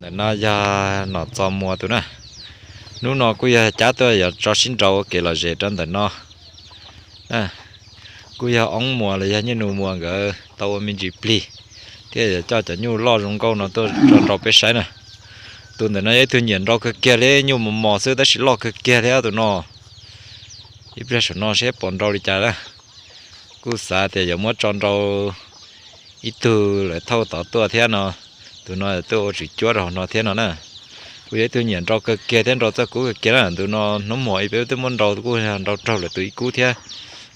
Ntawm no yog Nom Txos Muas tus na. Hnub no kuj yog cab tuaj yuav tso sib nraus ua kev lom zem rau ntawm no. Kuj yog Oob Muas los yog Nyiaj Nus Muas nkawd tau ua me ntsis plig thiab yuav coj cov nyuj loj zoo nkauj no tuaj tso nrau peb saib na. Tus ntawm no yog ib tug nyiam nrau kawg kiag li, nyuj mos mos xwb tab sis loj kawg kiag li tus no. Ib pliag saum no seb puas nrau li cas na. Kuj xav tias yuav muab tso nrau ib tug lawv thauj tod tuaj thiab no. Tus no tuaj ua tswm cuab rau hauv no thiab no na. Kuj yog ib tug nyiam nrau kawg kiag thiab nrau txoj kub kawg kiag na. Tus no hnub muag ib peb twb muab nrau kuj yog nrau raug lawm tus ib kub thiab.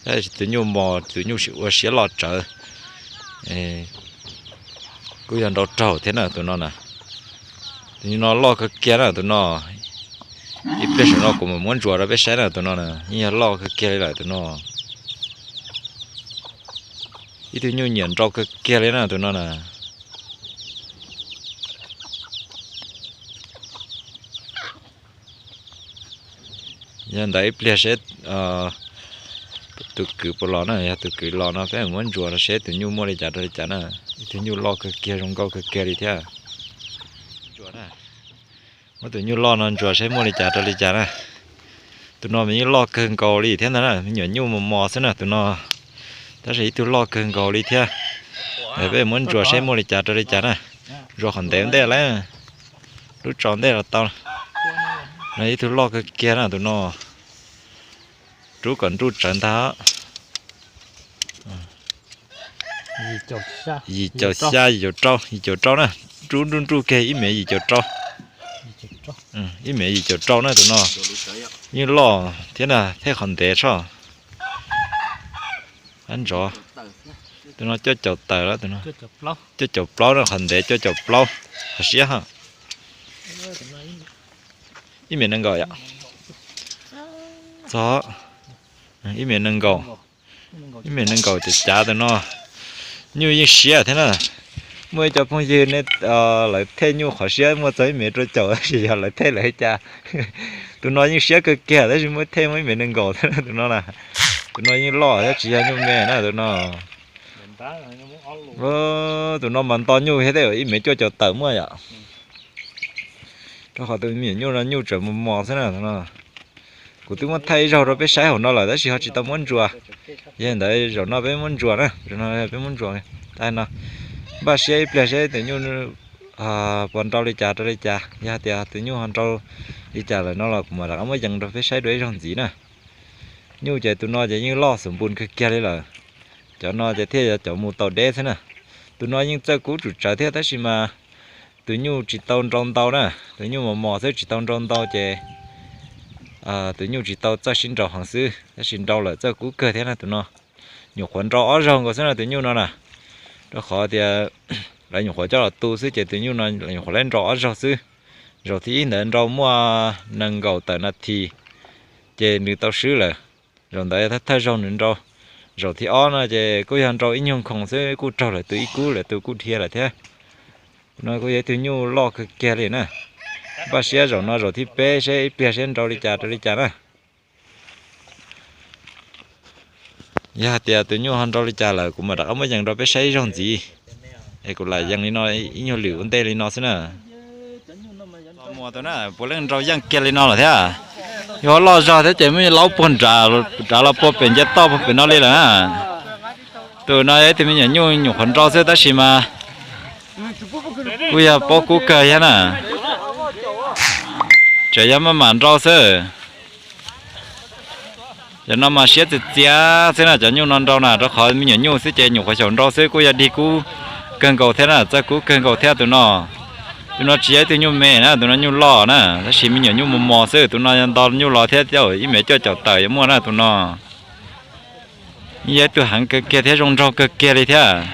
Tab sis tus nyuj mos tus nyuj ua siab loj tsawv. Kuj yog nrau raug thiab na tus no na. Tus no loj kawg kiag na tus no. Ib pliag saum no kuv mam muab ntsuas rau peb saib na tus no na, yeej yog loj kawg kiag li lawm tus no. Ib tug nyuj nyiam nrau kawg kiag li na tus no na. Yog ntawd ib pliag seb tus kwv puas los na, yog tus kwv los no peb muab ntsuas seb tus nyuj muaj li cas rau li cas na. Ib tug nyuj loj kawg kiag zoo nkauj kawg kiag li thiab. Muab tus nyuj loj no ntsuas seb muaj li cas rau li cas na. Tus no mas yeej loj kawg nkaus li thiab ntag na, me nyuam nyuj mos mos xwb na tus no. Tab sis ib tug loj kawg nkaus li thiab. Peb muab ntsuas seb muaj li cas rau li cas na. Ntsuas qhov ntev ntej lawm. Rub tso ntej los tau. No ib tug loj kawg kiag na tus no. Rub kom nruj tsawv ntag. Yim caum xya, yim caum rau, yim caum rau na. Rub nruj nruj kiag ib mev yim caum rau. Ib mev yim caum rau na tus no. Yeej loj thiab na, thej qhov ntev tso. Ab ntsov. Tus no cuaj caum tawm lawm tus no. Cuaj caum plaub na, qhov ntev cuaj caum plaub, qhov siab ha. Ib mev nees nkaum yom. Txog ib mev nees nkaum. Ib mev nees nkaum cav cav tus no. Nyuj yeej siab thiab na. Muaj ib co phooj ywg ne, lawv thej nyuj qhov siab muaj txog ib mev rau caum tab sis yog lawv thej lawv cas. Tus no yeej siab kawg kiag tab sis muaj thej muaj ib mev nees nkaum thiab tus no na. Tus no yeej loj thiab tsis yog nyuj me na tus no. Tus no mas nto nyuj thiab tej ib mev cuaj caum tawm muaj yom. Rau qhov tus me nyuam nyuj no nyuj tseem mos mos xwb na no. Kuv twb muab thaij ib zaug rau peb saib hauv no lawm tab sis ho tsis tau muab ntsuas. Yog ntawd zaum no peb muab ntsuas na, zaum no peb muab ntsuas tag no. Npaj siab ib pliag seb tus nyuj puas nrau li cas rau li cas, yog tias tus nyuj ho nrau li cas lawm no los kuv mam rov qab muab yees rau peb saib dua ib zaug ntxiv na. Nyuj ces tus no ces yeej loj xum npus kawg kiag li lawm. Cov no ces thiaj yog cov mus tau deb xwb na. Tus no yeej txawj kub tsum tsawv thiab tab sis mas tus nyuj tsis tau nrau ntau na, tus nyuj mos mos xwb tsis tau nrau ntau ces tus nyuj tsis tau txawj sib nraus heev xwb, tab sis nrau lawm txawj kub kawg thiab na tus no. Nyuam qhuav nrau ob zaug nkaus xwb na tus nyuj no na, rau qhov tias lawv nyuam qhuav coj los tu xwb ces tus nyuj no lawv nyuam qhuav lab nrau ob zaug xwb. Zaum thib ib ntawd nrau muaj nees nkaum tawm nas this ces nws tau swb lawm. Zaum ntawd thawj thawj zaug nws nrau. Zaum thib ob no ces kuj yog nrau ib nyuag khoom xwb kuj raug lawv tus ib kub lawv tus kuj dhia lawm thiab. No kuj yog ib tug nyuj loj kawg kiag li na. Npaj siab zaum no zaum thib peb seb ib pliag seb nrau li cas rau li cas na. Yog hais tias tus nyuj ho nrau li cas lawm kuv mam rov qab muab yees rau peb saib ib zaug ntxiv. Es kuv lam yees li no ib nyuag lwm ua ntej li no xwb na. Muas tus na puav leej nrau yeej kiag li no lawm thiab. Yuav loj zog thiab ces muaj laub puag nrad los puag pem nce toj puag pem no li lawm na. Tus no yog ib tug me nyuam nyuj nyuam qhuav nrau xwb tab sis mas kuj yog paub kub kawg thiab na. Tseem yog maj mam nrau xwb. Cov no mas siab txias txias xwb na, cov nyuj no nrau na, rau qhov me nyuam nyuj xwb ces nyuam qhuav xyaum nrau xwb kuj yog dig kub kawg nkaus thiab na, txawj kub kawg nkaus thiab tus no. Tus no tsis yog ib tug nyuj me na, tus no nyuj loj na, tab sis me nyuam nyuj mos mos xwb, tus no yog nto nyuj los thiab ib mev cuaj caum tawm yuav muaj na tus no. Yog ib tug heev kawg kiag thiab zoo nraug kawg kiag li thiab.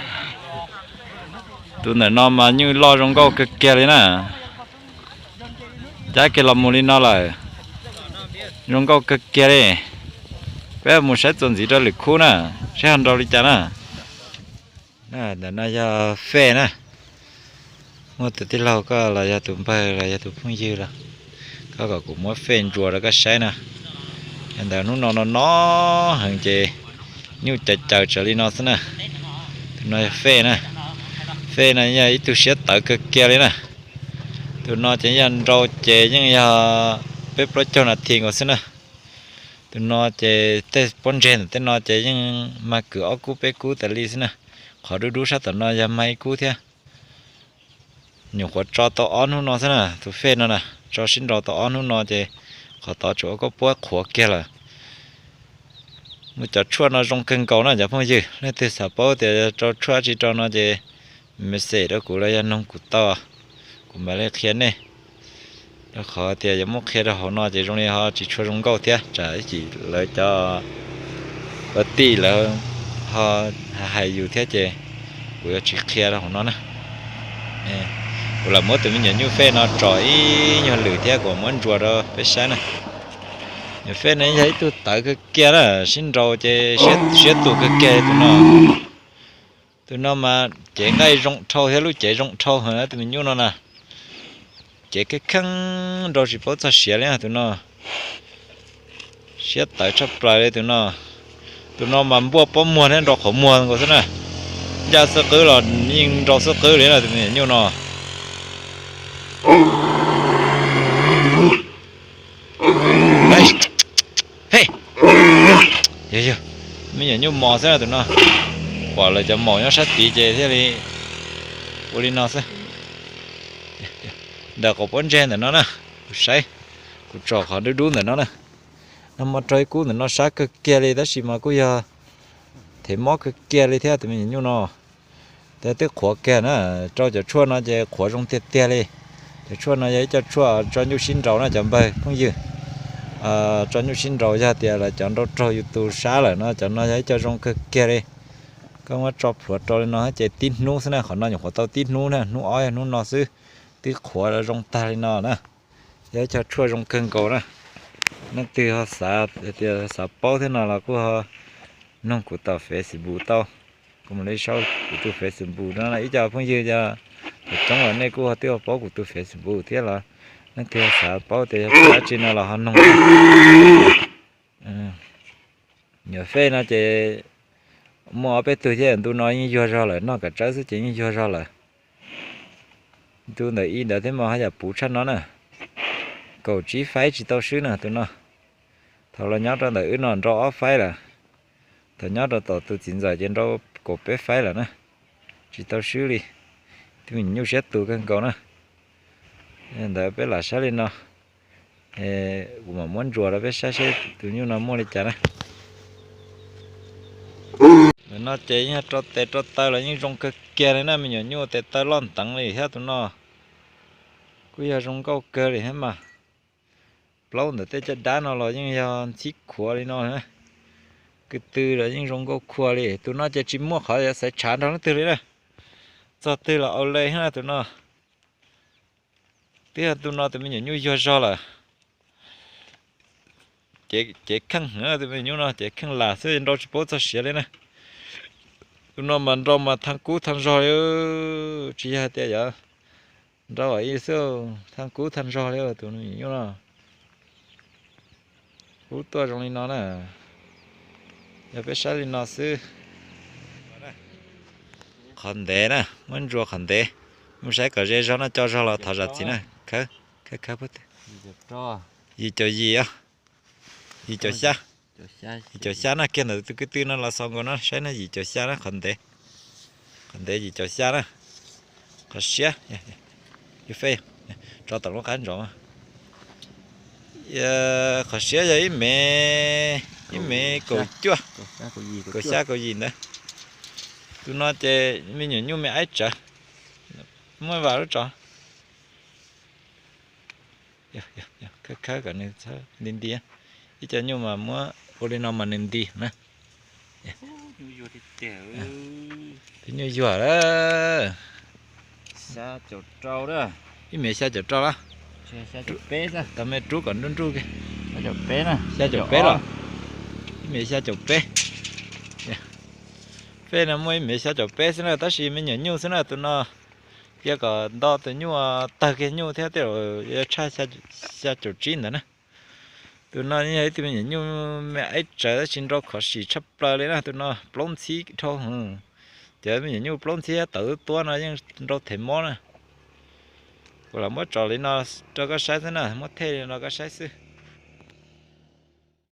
Tus ntawm no mas nyuj loj zoo nkauj kawg kiag li na. Cab kiag los mus li no lawm. Zoo nkauj kawg kiag li. Peb mus saib txuas ntxiv rau lwm khub na, saib ho nrau li cas na. Ntawm no yog Fej na. Muaj tus tij laug koj los yog tus npawg los yog tus phooj ywg los, koj kom kuv muab Fej ntsuas rau koj saib na. Yog ntawd hnub no no no heev ces nyuj caws caws tsawv li no xwb na. Tus no yog Fej na. Fej no yog ib tug siab tawv kawg kiag li na. Tus no ces yog nrau ces yeej yog peb plaub caug nas this nkaus xwb na. Tus no ces tej pob ntseg ntawm tej no ces yeej mag kwv ob kub peb kub tas li xwb na. Qhov dub dub sab tom no yog mag ib kub thiab. Nyuam qhuav tso tau ob hnub no xwb na, tus fej no na, tso sib nrau tau ob hnub no ces qhov tod tsuas ua koj puab qhuav kiag lawm. Muaj cov tshuaj no zoo kawg nkaus na cov phooj ywg, leej twg xav paub tias rau tshuaj tsi rau no ces message rau kuv los yog noog kuv tau, kuv mam li qhia nej. Rau qhov tias yuav muab qhia rau hauv no ces zoo li ho tsis tshua zoo nkauj thiab, tsam ib chim lawv cov ua tij lawv ho hais yus thiab ces kuv yuav tsis qhia rau hauv no na. Kuv lam muab tus me nyuam nyuj fej no tso ib nyuag lwm thiab kuv muab ntsuas rau peb saib na. Nyuam fej no yog ib tug tawv kawg kiag na, sib nrau ces siab tus kawg kiag tus no. Tus no mas cev nqaij zoo dhau thiab lub cev zoo dhau heev na tus me nyuj no na. Cev kheej kheej nrau tsis paub txog siav li tus no. Siab tawv tshaj plaws li tus no. Tus no mas npuaj pob muag thiab nrau qhov muag nkaus xwb na. Ncaj xwb qwb los yeej nrau xwb qwb li na tus me nyuam nyuj no. He, yog yog, me nyuam nyuj mos xwb na tus no. Pom lawv cov maum nyob sab tid ces thiaj li ua li no xwb. Ntawm qhov pob ntseg ntawm no na, kuv saib, kuv tsom qhov dub dub ntawm no na. Nag hmo raug ib kub ntawm no sab kawg kiag li tab sis mas kuj yog thev mob kawg kiag li thiab tus me nyuam nyuj no. Tab twb qhuav kiag na, rau cov tshuaj no ces qhuav zoo tiag tiag li. Cov tshuaj no yog ib co tshuaj tso nyuj sib nraus na cov npawg phooj ywg. Tso nyuj sib nraus yog tias lawv cov nrau raug yus tus sab lawm no cov no yog ib co zoo kawg kiag li. Koj muab tso plhuav rau li no ces tib hnub xwb na, qhov no nyuam qhuav tau tib hnub na, hnub ob yog hnub no xwb, twb qhuav zoo tag li no na. Yog ib co tshuaj zoo kawg nkaus na. Leej twg ho xav tias xav paub thiab no los kuj ho noog kuv tom Facebook tau. Kuv mam li sau kuv tus Facebook no, ib co phooj ywg cov coob los nej kuj ho twb ho paub kuv tus Facebook thiab los leej twg ho xav paub tias yog dab tsi no los ho noog. Nyuam fej no ces muaj ob peb tug thiab, ntu no yeej yuag zog lawm, noj kav tsawb xwb ces yeej yuag zog lawm. Ntu ntawm ib ntawd thiab mas haj yam puv tshaj no na. Kaum tsib faib tsis tau swb na tus no. Thaum los nyob rau ntawm wb no nrau ob faib lawm. Thaum nyob rau tom tus txiv ntxawm ces nrau kaum peb faib lawm na. Tsis tau swb li. Tus me nyuam nyuj siab tus kawg nkaus na. Ntawd peb lam saib li no. Kuv mam muab ntsuas rau peb saib seb tus nyuj no muaj li cas na. Ntawm no ces yeej rau tes rau taw los yeej zoo kawg kiag li na, me nyuam nyuj tes taw loj nteev li thiab tus no. Kuj yog zoo nkauj kawg li thiab mas. Plaub ntawm tej caj dab no los yeej yog ntxhib khuav li no. Kwv tw los yeej zoo nkauj khuav li. Tus no ces tsis muaj qhov yuav xaiv tshav nrog leej twg li na. Txog twg los au le thiab na tus no. Twb yog tus no tus me nyuam nyuj yuag zog lawm. Cev kheej, tus me nyuam nyuj no cev kheej lam xwb nrau tsis paub txog siav li na. Tus no mas nrau mas thaj kub thaj zog li, tsis yog hais tias yog nrau ib xwb, thaj kub thaj zog li tus me nyuam nyuj no. Kub tuaj zoo li no na. Yog peb saib li no xwb. Qhov ntev na, muab ntsuas qhov ntev. Mus saib kom ze zog no, co zog los thov zam txim na. Khawb, khawb, khawb puab twg. Yim caum yim os. Yim caum xya. Yim caum xya na, kiag ntawm tus kwv tw no los xaus nkaus no saib na, yim caum xya na qhov ntev. Qhov ntev yim caum xya na. Qhov siab, yus fej, tso tom lub qab ntsoov. Qhov siab yog ib mev, ib mev kaum cuaj, kaum xya kaum yim ntawd. Tus no ces me nyuam nyuj me aib tsawv, muab vam lub tso. Khawb khawb kom nws txhawb nti nti. Ib co nyuj mas muab ua li no mas nws nti na. Tus nyuj yuag lawm. Ib mev xya caum rau lawm. Tau me rub kom nruj nruj kiag. Xya caum peb los? Ib mev xya caum peb. Fej no muaj ib mev xya caum peb xwb na, tab sis me nyuam nyuj xwb na tus no. Cia kom nto tus nyuj tawg kiag nyuj thiab tej zaum yuav tshaj xya caum tsib ntawd na. Tus no yog ib tug me nyuam nyuj me aib tsawv tab sis nrau khov sim tshaj plaws li na, tus no plaub ntxhib dhau. Cov me nyuam nyuj plaub ntxhib tawv tuab no yeej nrau thev mob na. Kuv lam muab tso li no rau koj saib xwb na, muab thej li no rau koj saib xwb.